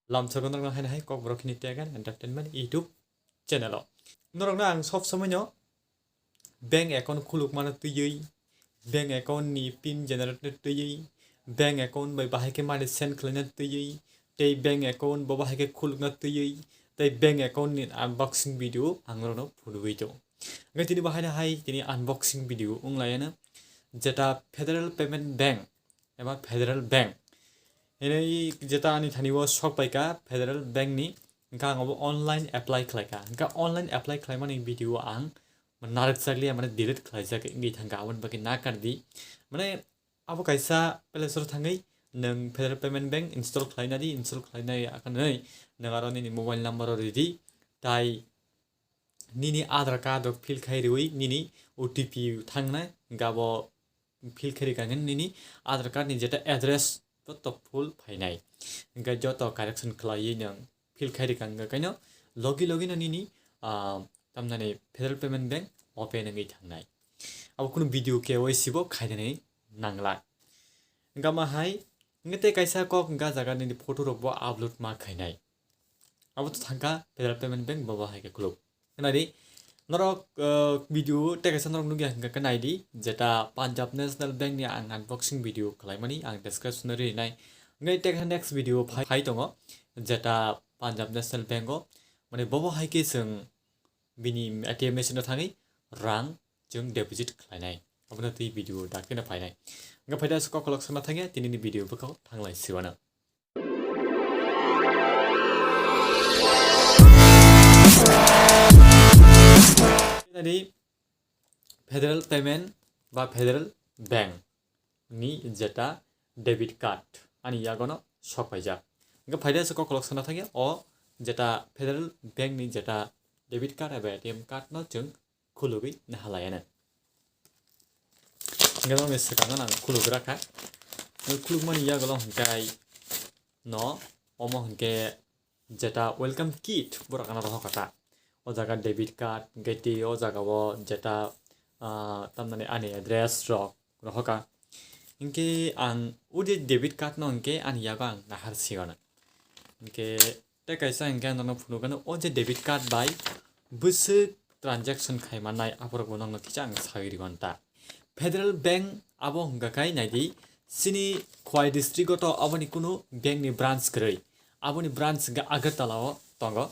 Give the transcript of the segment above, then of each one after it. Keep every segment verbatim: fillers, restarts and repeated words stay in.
Lamsogo norokno haino hai Kokborok Hini Tech and Entertainment YouTube channel o. Norokno ang sob somoino bank account khulukmano twiwi, bank account ni pin generate no twiwi, bank account bai bahai khe money send khlaina twiwi, tei bank account bo bahai khe khulukna twiwi, tei bank account ni unboxing video ang norokno phunugwi tongo. Hwnkhe tini bo haino hai tini unboxing video wng laiano, jeta Federal Payment Bank eba Federal Bank hinwi jeta ani thani o sok paikha Federal Bank ni, hwnkhe ang obo online apply khlaikha. Hwnkhe online apply khlaimani video ang narwkjakliya, mane delete khlaijak wngwi thangkha, aboni bagwi nakardi. Mane abo kaisa Play Store thangwi nwng Federal Payment Bank install khlaina di, install khlainai akhanwi nwng aro nini mobile number o ridi, tai nini Aadhaar card rok fill khai riwi nini O T P thangnai, hwnkhe abo fill khai rikha hwnkhe nini Aadhaar card ni jeta address joto full phainai, hwnkhe joto correction khlaiwi nwng fill khai rikha hwnkhe kaino logi logi no nini, ah, tamnani Federal Payment Bank open wngwi thangnai. Abo kunu video K Y C bo khainani nangla. Hwnkhe ma hai, hwnkhe tei kaisa kok hwnkhe ah jaga nini photo rok bo upload ma khainai. Abo to thangkha Federal Payment Bank, bobo hai khe khuluk. Khnadi, norok, uh, video tei kaisa norok nukya hwnkhe khe naidi, jeta Punjab National Bank ni ang unboxing video khlaimani ang description o rinai. Hwnkhe tei kaisa next video phai, phai tongo, jeta Punjab National Bank o, mane bobo hai khe chwng bini A T M machine o thangwi rang chwng deposit khlainai. Abono twi video dakhe no phainai. Hwnkhe phaida se kok kolok sana thangya, tinini video bwkhao thanglai siwano. Nini Federal Payment ba Federal Bank ni jeta debit card ani yagono sok paijak. Hwnkhe phaida se kok kolok sana thangya, o jeta Federal Bank ni jeta debit card eba A T M card no chwng khulugwi nahalaiano. Hwnkhe norokni swkango ang khulugra kha. Khulukmani yagulo hwnkhe no omo hwnkhe jeta welcome kit borok ano rohor kha ta. O jaga debit card, hwnkhe tei o jaga o jeta, ah, tamnani ani address rok rohor kha. Hwnkhe ang o je debit card no hwnkhe ani yago ang nahar siwano. Hwnkhe tei kaisa hwnkhe ang nono phunukgano, o je debit card bai bwswk transaction khai mannai, aborok bo nokno kisa ang sawi rwgwanta. Federal Bank abo hwnkha khai naidi, chini Khowai district o to aboni kunu bank ni branch kwrwi. Aboni branch hwnkha Agartala o tongo,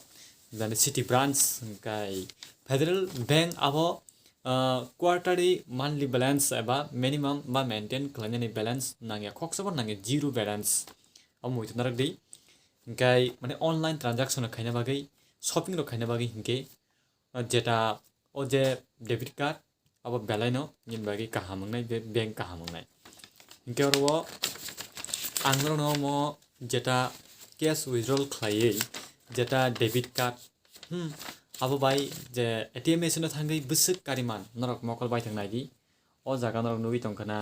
jani city branch. Hwnkhe Federal Bank abo, ah, quarterly monthly balance eba minimum ba maintain khlainani balance nangya, khoksa bo nangya, zero balance. Abo muitu narwk di. Hwnkhe mane online transaction rok khaina bagwi, shopping rok khaina bagwi hwnkhe, ah, jeta o je debit card abo belai no nini bagwi kaham wngnai, be bank kaham wngnai. Hwnkhe oro o ang norokno omo jeta cash withdrawal khlaiwi jeta debit card, hmm, abo bai je A T M machine o thangwi bwswk kariman norok mokol baithang naidi. O jaga norok nugwi tongkha na,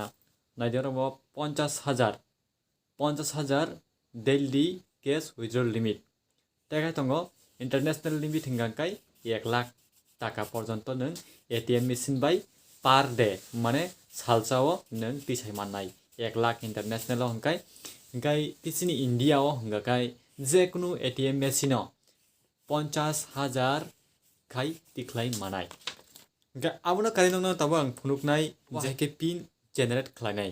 naidi oro bo ponchash hajar, ponchash hajar daily cash withdrawal limit. Tei khai tongo international limit hwnkha khe ek lakh taka porjonto nwng A T M machine bai per day, mane salsa o nwng tisai mannai. Ek lakh international o hwnkhe, hwnkhe tisini India o hwnkha khe jekunu A T M machine o ponchash hajar khai tikhlai manai. Hwnkhe abono kainwi nokno tabuk ang phunuknai, wa hai khe pin generate khlainai.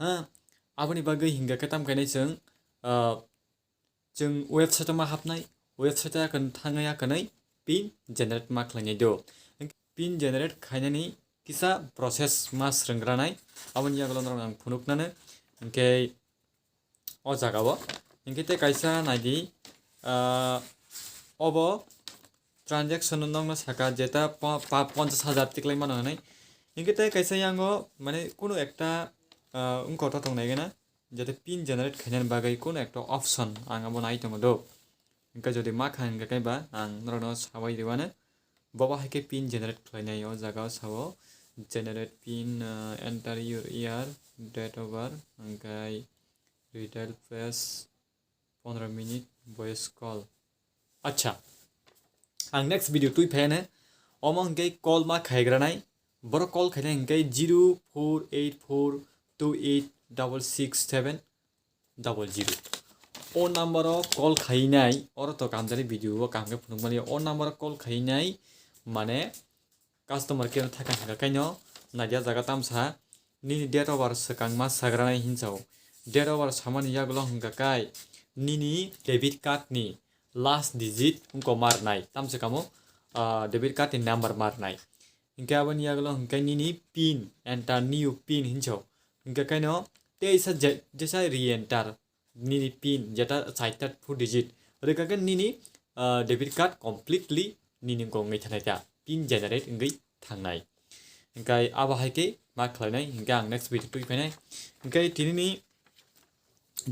Ha, aboni bagwi hwnkha khe tam kainai chwng, ah, chwng website o ma hapnai, website o yakwn thangwi yakwnwi pin generate ma khlainai do. Pin generate khainani kisa process ma swrwngranai, aboni yagulo norokno ang phunuknano. Hwnkhe o jaga o. Hwnkhe tei kaisa naidi, ah, obo transaction no nokno saka jeta po-, pa-, ponchash hajar tiklai mano hinwi. Hwnkhe tei kaisa yango mane kunu ekta, ah, wngkor to tongnai gana, jeta pin generate khainani bagwi kunu ekta option ang abo nai tongo do. Hwnkhe jodi ma kha hwnkhe khe ba ang norokno sabai rwmano. Bobo hai khe pin generate khlainai, o jaga o sao generate pin, ah, enter your year, date of birth, hwnkhe retail price, pondro minute, voice call. Acha, ang next video twi phaiane, omo hwnkhe call ma khaigranai, borok call khainai hwnkhe zero four eight four two eight double six seven double zero. O number o call khainai, oro to kamjani video o kaham khe phunukmani, o number o call khainai, mane customer care thaka hingka kaino nadia jaga tamsa nini date of birth swkangma sagranai hinsa o. Date of birth samani yagulo hingka kai nini debit card ni last digit wngko marnai tamsa kamo, ah, debit card ni number marnai. Hingke aboni yagulo hingke nini pin, enter new pin hinsa o. Hingke kaino teisa je-, jesa re-enter nini pin jeta chaita four digit. Rwkha khe nini, ah, debit card completely nini wngkha wngwi thanai ta. Pin generate wngwi thangnai. Hingke abo hai khe ma khlainai, hingke ang next video twi phainai. Hingke tinini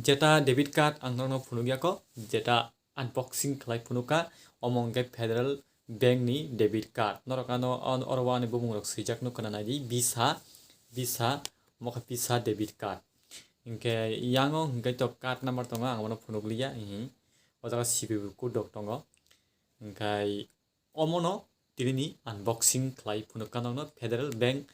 jeta debit card ang norokno phunukya kho, jeta unboxing khlai phunukha, omo hingke Federal Bank ni debit card. Norok ano, on-, oro o ani bumung rok swijak nukha na naidi, Visa, Visa, omo khe Visa debit card. Hingke yango hingke to card number tongo, ang bono phunukliya, hihi. O jaga C V V code rok tongo. Hingke omono tinini unboxing khlai phunukha nokno Federal Bank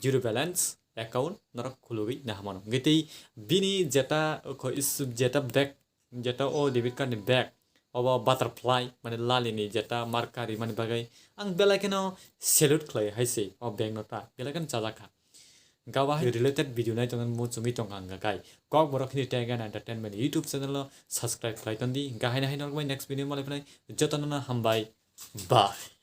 zero balance account norok khulugwi nahamano. Hingke tei bini jeta kho is-, jeta back, jeta o debit card ni back, obo butterfly, mane lalini jeta marka rimani bagwi ang belai kheno salute khlai hai se o bank no ta, belai kheno chajakha. Gaba hai related video nai tongna muchungwi tongkha hingka kai. Kok borok hini Tech and Entertainment YouTube channel no subscribe khlai tondi. Hingka haino haino rok bai next video malai phnai. Jotono no hambai. Bye.